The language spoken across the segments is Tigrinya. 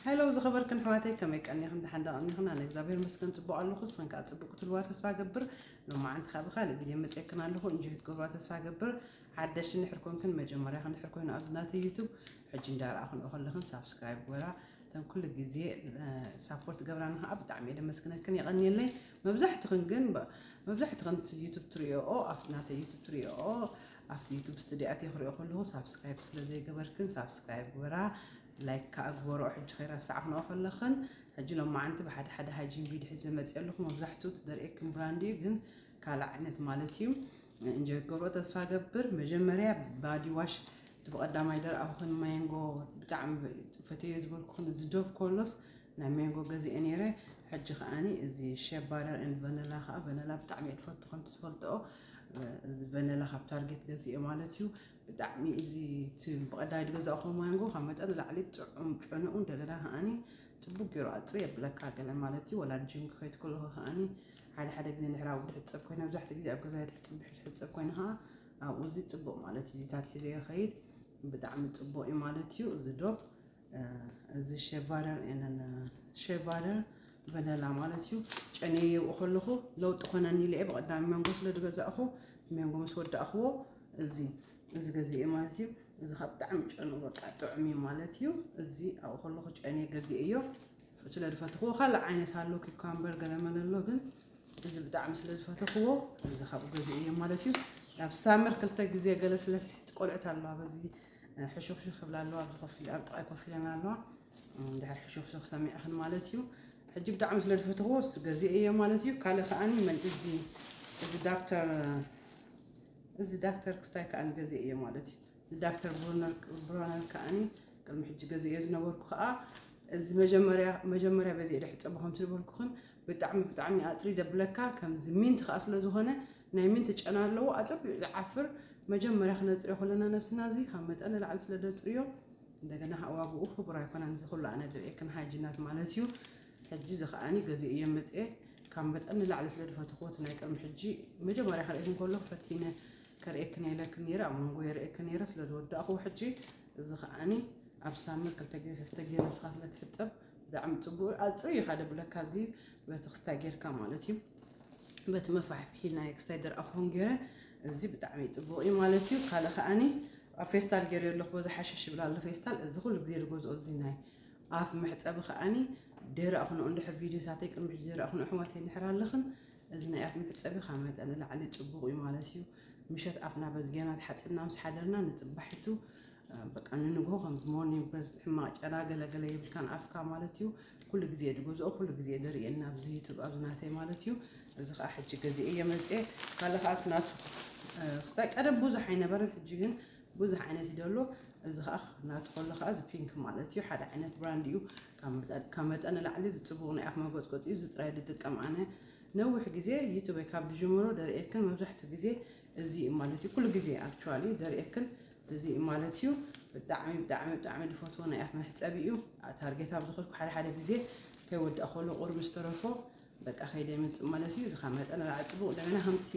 ሄሎ ዝኸበርክን ኣሕዋተይ፣ ከመይ ቀኒኽን? ደሓን ዶ ቀኒኽን? ኣነ እግዚኣብሔር ይመስገን ጽቡቕ ኣለኹ። ንስኽን ከኣ ጽቡቕ ክትህልዋ ተስፋ እገብር። ሎማዓንቲ ከኣ ብኻልእ ቪድዮ መጺኤክን ኣለኹ። እንጆይ ክትገብርዋ ተስፋ እገብር። ሓደሽቲ እንድሕር ኮንክን፣ መጀመርያኽን እንድሕር ኮይኑ ኣብዚ ናተይ ዩቱብ ሕጂ እንዳረኣኽንኦ ከለኽን ሳብስክራይብ ግበራ። እተን ኩሉ ግዜ ሳፖርት ገብራኒ ከኣ ብጣዕሚ እየ ደመስግነክን፣ የቐንየለይ። መብዛሕትኽን ግን ብ- መብዛሕትኽን እቲ ዩቱብ ትሪኦ ኣብቲ ናተይ ዩቱብ ትሪኦ ኣብቲ ዩቱብ ስቱዲዮ ኣትየ ክሪኦ ከለኹ ሳብስክራይብ ስለ ዘይገበርክን ሳብስክራይብ ግበራ። ላይክ ከኣ ግበሮ። ሕጂ ከይረሳዕኽንኦ ከለኽን፣ ሕጂ ሎማዓንቲ ብሓደ ሓደ ሃይጂን ቪድዮ ሒዘ መፅእ ኣለኹ። መብዛሕትኡ እቲ ዘርእየክን ብራንድ እዩ፣ ግን ካልእ ዓይነት ማለት እዩ። እንጆይ ክትገብሮ ተስፋ ገብር። መጀመርያ ባዲ ዋሽ እቲ ብቐዳማይ ደርኣኹን ማንጎ ብጣዕሚ ፈተዮ ዝበልኩኽን እዚ ዶቭ ኮሎስ ናይ ማንጎ ገዚኤ ነይረ። ሕጂ ከኣኒ እዚ ሼፕ ባተር ኤንድ ቨነላ ከኣ፣ ቨነላ ብጣዕሚ እየ ዝፈቱ ከም ትፈልጥኦ። እዚ ቨነላ ካብ ታርጌት ገዚኤ ማለት እዩ። ብጣዕሚ እዚ እቲ ብቐዳማይ ዝገዛእኹዎ ማንጎ ካብ መጠን ንላዕሊ ጥዑም ጨንኡ፣ እንደገና ከኣኒ ጽቡቅ ገይሩ ኣጽሪ የብለካ ገለ ማለት እዩ። ወላ ጂም ክኸይድ ከለኹ ከኣኒ ሓደ ሓደ ግዜ እንድሕር ኣብኡ ድሕጸብ ኮይነ፣ መብዛሕትኡ ግዜ ኣብ ገዛ ድሕጸብ፣ ድሕር ድሕጸብ ኮይነ ከኣ ኣብኡ እዚ ጽቡቅ ማለት እዩ። እዚታት ሒዘ ይኸይድ፣ ብጣዕሚ ጽቡቅ እዩ ማለት እዩ። እዚ ዶብ፣ እ፣ እዚ ሼፕ ባተር ኤንድ ሼፕ ባተር ቨነላ ማለት እዩ። ጨንየ የብኡ ከለኹ ለውጢ ኮነኒ ኢለ እየ ብቐዳሚ ማንጎ ስለ ዝገዛእኹ፣ ማንጎ ምስ ወዳእኽዎ እዚ፣ እዚ ገዚኤ ማለት እዩ። እዚ ካብ ብጣዕሚ ጨንኡ በቃ ጥዑም እዩ ማለት እዩ። እዚ ኣብኡ ከለኹ ጨንየ ገዚኤዮ ስለ ዝፈተኽዎ። ካልእ ዓይነት ኣሎ፣ ኪኳምበር ገለ መለ ኣሎ፣ ግን እዚ ብጣዕሚ ስለ ዝፈተኽዎ እዚ ካብኡ ገዚኤዮ ማለት እዩ። ኣብ ሳመር ክልተ ግዜ ገለ ስለ ትሕቲ ቆልዑት ኣለዋ፣ በዚ ሕሹኽሹኽ ክብላ ኣለዋ፣ ኣብዚ ኮፍ ኢለ፣ ኣብ ጥቓይ ኮፍ ኢለን ኣለዋ። እንድሕር ሕሹኽሹኽ ሰሚዕኽን ማለት እዩ። ሕጂ ብጣዕሚ ስለ ዝፈተኽዎ እሱ ገዚኤዮ ማለት እዩ። ካልእ ከኣኒ መን እዚ፣ እዚ ዳክተር፣ እዚ ዳክተር ክስታይ ከኣኒ ገዚኤዮ ማለት እዩ። እዚ ዳክተር ብሩነር፣ ብሮነር ከኣኒ ቅድሚ ሕጂ ገዚኤዮ ዝነበርኩ ከኣ እዚ መጀመርያ፣ መጀመርያ በዚ ኢደ ሕጸቦ ከምቲ ዝበልኩኽን ብጣዕሚ፣ ብጣዕሚ ኣጽሪ ደብለካ። ከምዚ ሚንት ከኣ ስለ ዝኾነ ናይ ሚንት ጨና ኣለዎ፣ ኣጸቢቑ ዝዓፍር። መጀመርያ ክነጽርዮ ከለና ነብስና እዚ ካብ መጠን ንላዕሊ ስለ ደጽርዮ፣ እንደገና ከኣ ዋግኡ ክቡር ኣይኮነን። እዚ ኩሉ ኣነ ድርእየክን ሃይጂናት ማለት እዩ። ሕጂ እዚ ከኣኒ ገዚኤዮ መጽኤ ካብ መጠን ንላዕሊ ስለ ዝፈተኽዎ፣ እቲ ናይ ቅድሚ ሕጂ መጀመርያ ከርእየክን ከለኹ ፈቲነ ከርእየክን ኢለክን ነይረ፣ ኣብ መንጎ የርእየክን ነይረ ስለ ዝወዳእኽዎ፣ ሕጂ እዚ ከኣኒ ኣብ ሳምር ክልተ ግዜ ሰለስተ ግዜ ነብስኻ ስለ ትሕጸብ ብጣዕሚ ጽቡቕ፣ ኣጽሪ ኢኻ ደብለካ፣ እዚ በቲ ክስታይ ጌርካ ማለት እዩ። በቲ መፋሕፍሒ ናይ ክስታይ ደርኣ ክኸውን ገይረ፣ እዚ ብጣዕሚ ጽቡቕ እዩ ማለት እዩ። ካልእ ከኣኒ ኣብ ፌስታል ገይረ ኣለኹ፣ በዚ ሓሸሽ ይብል ኣሎ ፌስታል። እዚ ኩሉ ግዜ ዝገዝኦ እዚ ናይ ኣፍ መሕጸቢ ከኣኒ ደረቕ ክንኦ፣ እንድሕር ቪድዮታተይ ቅድሚ ሕጂ ደረቕ ክንኦ ኣሕዋተይ እንድሕር ኣለኽን፣ እዚ ናይ ኣፍ መሕጸቢ ካብ መጠን ንላዕሊ ጽቡቕ እዩ ማለት እዩ። ምሸት ኣፍና በዚ ጌርና ተሓጺብና ምስ ሓደርና ንጽባሒቱ፣ እ፣ በቃ ንንግሆ ከም ሞርኒንግ ብሬዝ ሕማቕ ጨና ገለገለ የብልካን ኣፍካ ማለት እዩ። ኩሉ ግዜ ዝገዝኦ፣ ኩሉ ግዜ ደርእየና ኣብዚ ዩቱብ ኣብዚ ናተይ ማለት እዩ። እዚ ከኣ ሕጂ ገዚኤ እየ መጽኤ። ካልእ ከኣ እቲ ናቱ፣ እ፣ ክስታይ ቀደም ብዙሕ ኣይነበረን፣ ሕጂ ግን ብዙሕ ዓይነት እዩ ዘሎ። እዚ ከኣ ናቱ ከሎ ከኣ እዚ ፒንክ ማለት እዩ። ሓደ ዓይነት ብራንድ እዩ። ካብ መጠን፣ ካብ መጠን ንላዕሊ ዝጽቡቕ ናይ ኣፍ መጎጽጎጺ እዩ። እዚ ጥራይ ዝጥቀም ኣነ። ነዊሕ ግዜ ዩቱበይ ካብ ዝጅምሮ ደርእየክን መብዛሕትኡ ግዜ እዚ እዩ ማለት እዩ። ኩሉ ግዜ ኣክቹዋሊ ደርእየክን እዚ እዩ ማለት እዩ። ብጣዕሚ፣ ብጣዕሚ፣ ብጣዕሚ ዝፈትዎ ናይ ኣፍ መሕጸቢ እዩ። ታርጌት ኣብ ዝኸድኩ ሓደ ሓደ ግዜ ከይወዳእ ከሎ ቁሩብ ዝተረፎ በቃ ከይደ ይመጽእ ማለት እዩ። እዚ ካብ መጠን ንላዕሊ ጽቡቕ። እንደገና ከምቲ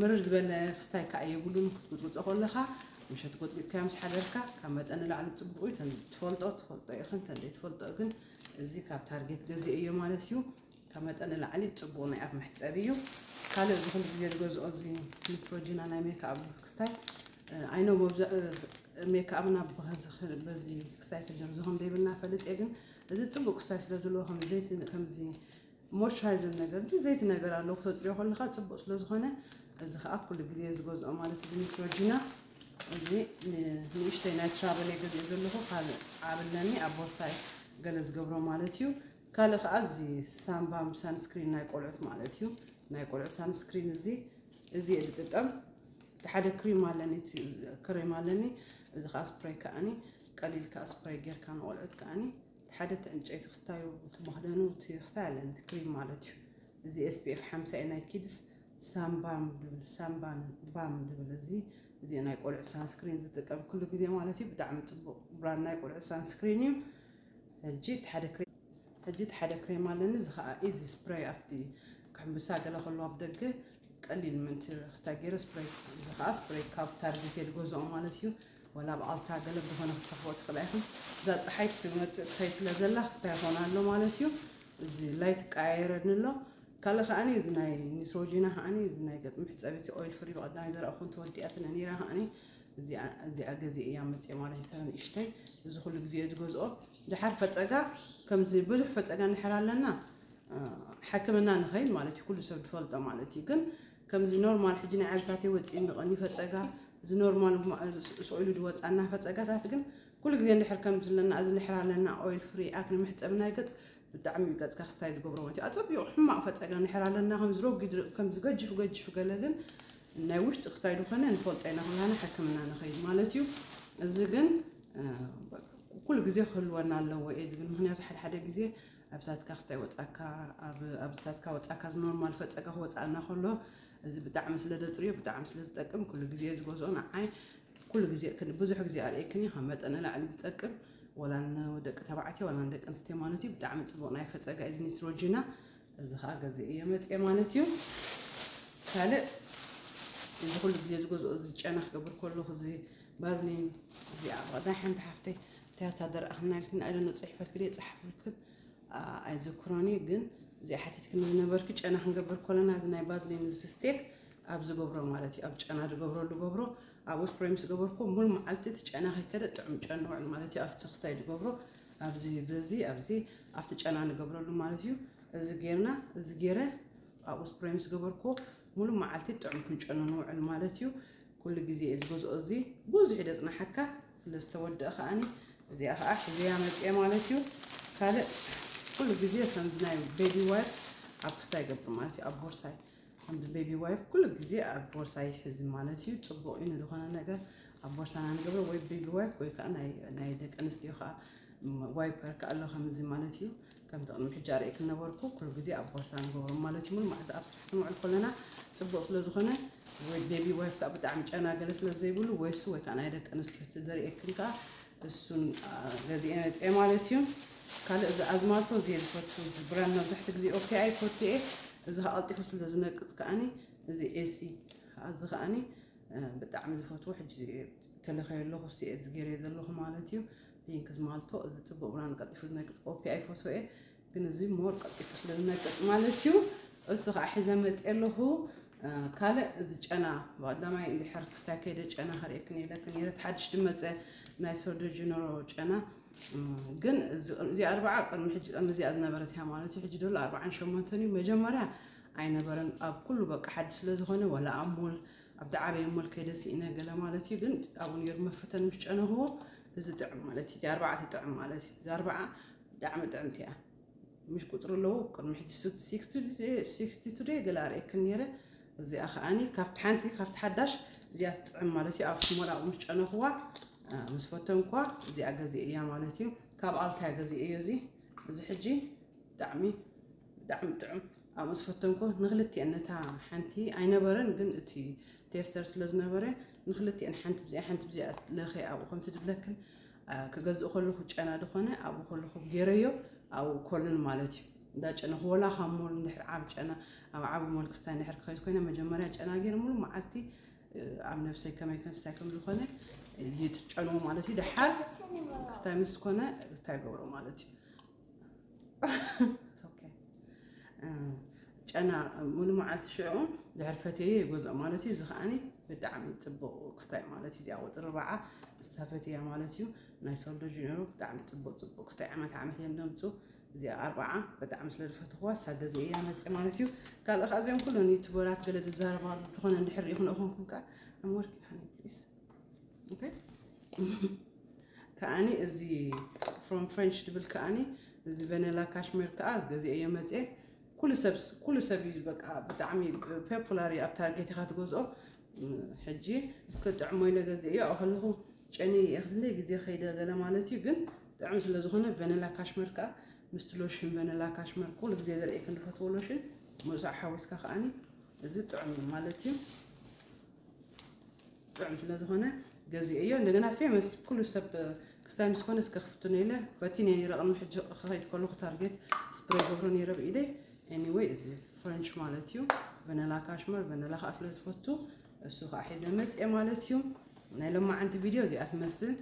ምርር ዝበለ ክስታይ ከኣ የብሉን። ክትጉጽጉጾ ከለኻ፣ ምሸት ጎጽጊጽካዮ ምስ ሓደርካ፣ ካብ መጠን ንላዕሊ ጽቡቕ እዩ። ተን ትፈልጦ፣ ትፈልጦ ኢኽን፣ ተን ዘይትፈልጦ ግን፣ እዚ ካብ ታርጌት ገዚኤዮ ማለት እዩ። ካብ መጠን ንላዕሊ ጽቡቕ ናይ ኣፍ መሕጸቢ እዩ። ካልእ እዚ ኩሉ ግዜ ዝገዝኦ እዚ ኒትሮጂና ናይ ሜክኣፕ ክስታይ፣ እ፣ ኣይ ኖ መብዛ-፣ እ፣ ሜክኣፕና በዚ ክ-፣ በዚ ክስታይ ክንደርዞ ከም ዘይብልና ፈልጥ እየ፣ ግን እዚ ጽቡቕ ክስታይ ስለ ዘለዎ ከም ዘይቲ፣ ከምዚ ሞይስቸራይዘር ነገር፣ እንዲ ዘይቲ ነገር ኣለዎ፣ ክተጽርዮ ከለኻ ጽቡቕ ስለ ዝኾነ፣ እዚ ኸኣ ኩሉ ግዜ ዝገዝኦ ማለት እዩ። ኒትሮጂና እዚ ን-፣ ንእሽተይ ናይ ትራቨል እየ ገዚኦ ዘለኹ፣ ካልእ ዓብለኒ ኣብ ቦርሳይ ገለ ዝገብሮ ማለት እዩ። ካልእ ኸኣ እዚ ሳንባም ሳንስክሪን ናይ ቆልዑት ማለት እዩ። ናይ ቆልዑት ሳንስክሪን እዚ፣ እዚ እየ ዝጥቀም። እቲ ሓደ ክሪም ኣለኒ፣ እቲ ክሪም ኣለኒ። እዚ ኸኣ ስፕሬይ ከኣኒ፣ ቀሊል ከኣ ስፕሬይ ጌርካ ንቆልዑት ከኣኒ። እቲ ሓደ እቲ ዕንጨይቲ ክስታዩ፣ እቲ መኽደኑ፣ እቲ ክስታይ ኣለኒ፣ እቲ ክሪም ማለት እዩ። እዚ ኤስ ፒ ኤፍ ሓምሳ እዩ ናይ ኪድስ፣ ሳንባም ድብል፣ ሳንባን ባም ድብል። እዚ፣ እዚ ናይ ቆልዑት ሳንስክሪን ዝጥቀም ኩሉ ግዜ ማለት እዩ። ብጣዕሚ ጽቡቕ ብራንድ ናይ ቆልዑት ሳንስክሪን እዩ። ሕጂ እቲ ሓደ ክሬም፣ ሕጂ እቲ ሓደ ክሬም ኣለኒ። እዚ ኸኣ ኢዚ ስፕሬይ፣ ኣብቲ ክሕምብሳ ገለ ከሎ ኣብ ደገ ቀሊል ምእንቲ ክስታይ ገይረ ስፕሬይ፣ እዚ ኸኣ ስፕሬይ ካብ ታርጌት እየ ዝገዝኦ ማለት እዩ። ወላ ብኣልታ ገለ ዝኾነ ክትረኽቦ ትኽእላ ኢኹም። እዛ ፀሓይ ትመፅእ ትኸይ ስለ ዘላ ክስታይ ይኾን ኣሎ ማለት እዩ። እዚ ላይት ቀያየረኒ ኣሎ። ካልእ ከዓኒ እዚ ናይ ኒትሮጂና ከዓኒ እዚ ናይ ገፅ መሕፀቢ እቲ ኦይል ፍሪ ብቐዳማይ ዘረእኹን ተወዲኣትን ነኒራ ከዓኒ እዚኣ ገዜ እያ መፅእ ማለት እዩ። ንእሽተይ እዚ ኩሉ ግዜ ዝገዝኦ ድሓር ፈፀጋ ከምዚ ብዙሕ ፈፀጋ ንሕር ኣለና ሓክምና ንኸይድ ማለት እዩ። ኩሉ ሰብ ዝፈልጦ ማለት እዩ። ግን ከምዚ ኖርማል ሕጂ ናይ ዓብሳተይ ወፂእኒ ቀኒ ፈፀጋ እዚ ኖርማል ስኦይሉ ዝወፃና ፈፀጋታት ግን ኩሉ ግዜ እንድሕር ከም ዝለና እዚ ንሕር ኣለና ኦይል ፍሪ ኣክ ንምሕፀብ ናይ ገፅ ብጣዕሚ እዩ ገፅካ ክስታይ ዝገብሮ ማለት እዩ። ኣፀቢቑ ሕማቕ ፈፀጋ ንሕር ኣለና ከም ዝረጉድ ከም ዝገጅፍ ገጅፍ ገለ ግን ናይ ውሽጢ ክስታይ ዝኾነ ንፈልጦ ኢና ኩላና ሕክምና ንኸይድ ማለት እዩ። እዚ ግን ኩሉ ግዜ ክህልወና ኣለዎ እየ ዝብል ምክንያቱ ሓደ ሓደ ግዜ ኣብ ሳትካ ክስታይ ወፃካ ኣብ ሳትካ ወፃካ እዚ ኖርማል ፈፀጋ ክወፃና ከሎ እዚ ብጣዕሚ ስለ ደፅርዮ ብጣዕሚ ስለ ዝጠቅም ኩሉ ግዜ ዝገዝኦ ንዓይ ኩሉ ግዜ ብዙሕ ግዜ ኣርእየክን እዩ ካብ መጠን ንላዕሊ ዝጠቅም ወላ ንደቂ ተባዕትዮ ወላ ንደቂ ኣንስትዮ ማለት እዩ። ብጣዕሚ ፅቡቅ ናይ ፈፀጋ እዚ ኒትሮጂና እዚ ከዓ ገዜ እየ መፅየ ማለት እዩ። ካልእ እዚ ኩሉ ግዜ ዝገዝኦ እዚ ጨና ክገብር ከለኹ እዚ ባዝሊን እዚኣ ብቐዳይ ሓንቲ ሓፍተይ እንታይ እታ ደረእኽና ኢልክን ኣደ ንፅሒፈልክ ድየ ፀሓፈልክን ኣይዘክሮን እዩ ግን እዚኣ ሓቲትክኒ ዝነበርኪ ጨና ክንገብር ከለና እዚ ናይ ባዝሊን እዚ ስቴክ ኣብ ዝገብሮ ማለት እዩ ኣብ ጨና ዝገብረሉ ገብሮ ኣብኡ ስፕሬ ምስ ገበርኩ ሙሉ መዓልቲ እቲ ጨና ከይከደ ጥዑም ጨና ውዕል ማለት እዩ ኣብቲ ክስታይ ዝገብሮ ኣብዚ በዚ ኣብዚ ኣብቲ ጨና ንገብረሉ ማለት እዩ እዚ ጌርና እዚ ጌረ ኣብኡ ስፕሬ ምስ ገበርኩ ሙሉ መዓልቲ ጥዑም ክንጨኑ ንውዕል ማለት እዩ ኩሉ ግዜ እየ ዝገዝኦ እዚ ብዙሕ ደፅናሓካ ስለ ዝተወደአ ከዓኒ እዚኣ ከዓ ሕዘያ መፅአ ማለት እዩ። ካልእ ኩሉ ግዜ ከምዚ ናይ ቤቢ ዋይፕ ኣብ ክስታይ ገብር ማለት እዩ ኣብ ቦርሳይ ከምዚ ቤቢ ዋይፕ ኩሉ ግዜ ኣብ ቦርሳይ ሕዚ ማለት እዩ ፅቡቅ እዩ ንዝኮነ ነገር ኣብ ቦርሳና ንገብሮ ወይ ቤቢ ዋይፕ ወይ ከዓ ናይ ደቂ ኣንስትዮ ከዓ ዋይፐር ከዓ ኣሎ ከምዚ ማለት እዩ ከምቲ ቅድሚ ሕጂ ኣርእየክ ነበርኩ ኩሉ ግዜ ኣብ ቦርሳ ንገብሮ ማለት እዩ ሙሉ መዓልቲ ኣብ ስራሕ ክንውዕል ከለና ፅቡቅ ስለ ዝኾነ ወይ ቤቢ ዋይፕ ከዓ ብጣዕሚ ጨና ገለ ስለ ዘይብሉ ወይ እሱ ወይ ከዓ ናይ ደቂ ኣንስትዮ ዘርእየክን ከዓ እሱን ገዚኤ መፅአ ማለት እዩ። ካልእ እዚ ኣዝማልቶ እዚ ዝፈቱ እዚ ብራንድ መብዛሕቲ ግዜ ኦኬ ኣይፈቱ እየ እዚ ከቐልጢፉ ስለ ዝነቅፅ ከዓኒ እዚ ኤሲ እዚ ከዓኒ ብጣዕሚ ዝፈትዎ ሕጂ ተለኸየ ኣለኹ እሱ እየ ዝገይረዮ ዘለኹ ማለት እዩ። ፒንክ ዝማልቶ እዚ ፅቡቅ ብራንድ ቀልጢፉ ዝነቅፅ ኦኬ ኣይፈትዎ እየ ግን እዚ ሞር ቀልጢፉ ስለ ዝነቅፅ ማለት እዩ። እሱ ከዓ ሒዘ መፅእ ኣለኹ። ካልእ እዚ ጨና ብቀዳማይ እንድሕር ክስታይ ከይደ ጨና ከርእየክን ኢለክን ነይረ እቲ ሓድሽ ድመፀ ናይ ሶዶ ጅነሮ ጨና ግን እዚ ኣርባዓ ቅድሚ ሕጂ ቅድሚ እዚኣ ዝነበረት እያ ማለት እዩ ሕጂ ደሎ ኣርባዓን ሸሞንተን እዩ መጀመርያ ኣይነበረን ኣብ ኩሉ በቃ ሓድሽ ስለ ዝኾነ ወላ ኣብ ሞል ኣብ ዝዓበየ ሞል ከይደ ስኢነ ገለ ማለት እዩ ግን ኣብኡ ነይሩ መፈተን ምስ ጨነኽዎ እዚ ጥዕም ማለት እዩ ኣርባዕተ ጥዕም ማለት እዩ እዚ ኣርባዓ ብጣዕሚ ጥዕምቲ እያ ምሽ ቁፅሪ ኣለዉ ቅድሚ ሕጂ ሲክስቲ ቱ ደይ ገለ ኣርእየክን ነይረ እዚኣ ከዓኒ ካብቲ ሓንቲ ካብቲ ሓዳሽ እዚኣ ትጥዕም ማለት እዩ ኣብ ሞል ኣብኡ ምስ ጨነኽዋ ምስ ፈተንኳ እዚኣ ገዚእ እያ ማለት እዩ ካብ ኣልታ ገዚእ እዮ እዚ እዚ ሕጂ ብጣዕሚ ብጣዕሚ ጥዑም ኣብኡ ዝፈተንኮ ንክልቲአን ነታ ሓንቲ ኣይነበረን ግን እቲ ቴስተር ስለ ዝነበረ ንክልቲአን ሓንቲ ብዚኣ ሓንቲ ብዚኣ ለኸ ኣብኡ ከምቲ ዝብለክን ክገዝእ ከለኹ ጨና ዝኾነ ኣብኡ ከለኹ ገይረዮ ኣብኡ ኮልን ማለት እዩ እንዳ ጨነኹ ወላ ካብ ሞል እንድሕር ዓብ ጨና ኣብ ዓብ ሞል ክስታይ እንድሕር ክኸይድ ኮይነ መጀመርያ ጨና ገይረ ሙሉ መዓልቲ ኣብ ነብሰይ ከመይ ከንስታይ ከም ዝኾነ ይትጨንዎ ማለት እዩ ደሓር ክስታይ ምስ ኮነ እንታይ ገብሮ ማለት እዩ ጨና ሙሉ መዓልቲ ሽዑ ድሕር ፈተየ ይገዝኦ ማለት እዩ እዚ ከዓኒ ብጣዕሚ ፅቡቅ ክስታይ ማለት እዩ እዚኣ ቁፅሪ ርባዓ እሳ ፈትያ ማለት እዩ ናይ ሶልዶ ጅነሩ ብጣዕሚ ፅቡቅ ፅቡቅ ክስታይ ዓመት ዓመት እዮም ዘምፁ እዚኣ ኣርባዓ ብጣዕሚ ስለ ዝፈትኽዋ እሳ ገዚአ እያ መፅእ ማለት እዩ ካልእ ከዓ እዚኦም ኩሎም ዩቱበራት ገለ ዝዛረባሉ ዝኾነ እንድሕር ሪኢኹ ንእኹንኩም ከዓ I'm working honey please okay ከዓኒ እዚ from French ድብል ከዓኒ እዚ ቨነላ ካሽሜር ከዓ ገዚአ እየ መፅእ ኩሉ ሰብ ኩሉ ሰብ እዩ በቃ ብጣዕሚ ፖፑላር እዩ ኣብ ታርጌት ኢኻ ትገዝኦ ሕጂ ክጥዕሞ ኢለ ገዚአ እዮ ከለኹ ጨኒ እየ ክንደይ ግዜ ከይደ ገለ ማለት እዩ ግን ጥዕም ስለ ዝኾነ ቨነላ ካሽመር ከዓ ምስቲ ሎሽን ቨነላ ካሽመር ኩሉ ግዜ ዘርእየክን ዝፈትዎ ሎሽን ምሳዕ ሓዊስካ ከዓኒ እዚ ጥዑም እዩ ማለት እዩ ጥዑም ስለ ዝኾነ ገዚአ እዮ እንደገና ፌመስ ኩሉ ሰብ ክስታይ ምስ ኮነ እስከ ክፍትኖ ኢለ ፈቲነ ነይረ ቅድሚ ሕጂ ክኸይድ ከለኹ ታርጌት ስፕሬ ገብሮ ነይረ ብኢደይ anyway እዚ ፍረንች ማለት እዩ ቨነላ ካሽመር ቨነላ ከዓ ስለ ዝፈቱ እሱ ከዓ ሒዘ መፅአ ማለት እዩ ናይ ሎማዓንቲ ቪድዮ እዚኣ ትመስል።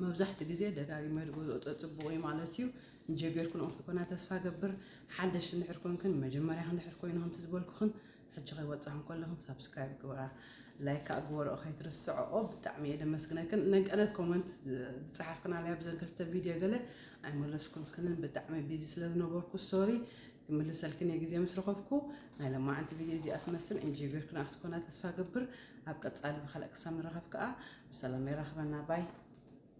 መብዛሕትኡ ግዜ ደጋጊመ ዝገዝኦ ጸጽብቑ እዩ ማለት እዩ። እንጀ ጌርኩን ኦም ክትኮና ተስፋ ገብር። ሓደሽ እንድሕር ኮንክን፣ መጀመርያ እንድሕር ኮይኑ ከምቲ ዝበልኩኽን፣ ሕጂ ከይወጻኹን ከለኽን ሳብስክራይብ ግበራ፣ ላይክ ከኣ ግበርኦ ከይትርስዕኦ። ብጣዕሚ እየ ደመስግነክን። ነንቀነት ኮመንት ዝጸሓፍክናለያ ብዘን ክልተ ቪድዮ ገለ ኣይመለስኩልክንን፣ ብጣዕሚ ቢዚ ስለ ዝነበርኩ ሶሪ። ክምልሰልክን እየ ግዜ ምስ ረኸብኩ። ናይ ሎማዓንቲ ቪድዮ እዚኣ ትመስል። እንጀ ጌርክን ክትኮና ተስፋ ገብር። ኣብ ቀጻሊ ብካልእ ክሳብ ንራኸብ ከኣ ብሰላም የራኽበና። ባይ።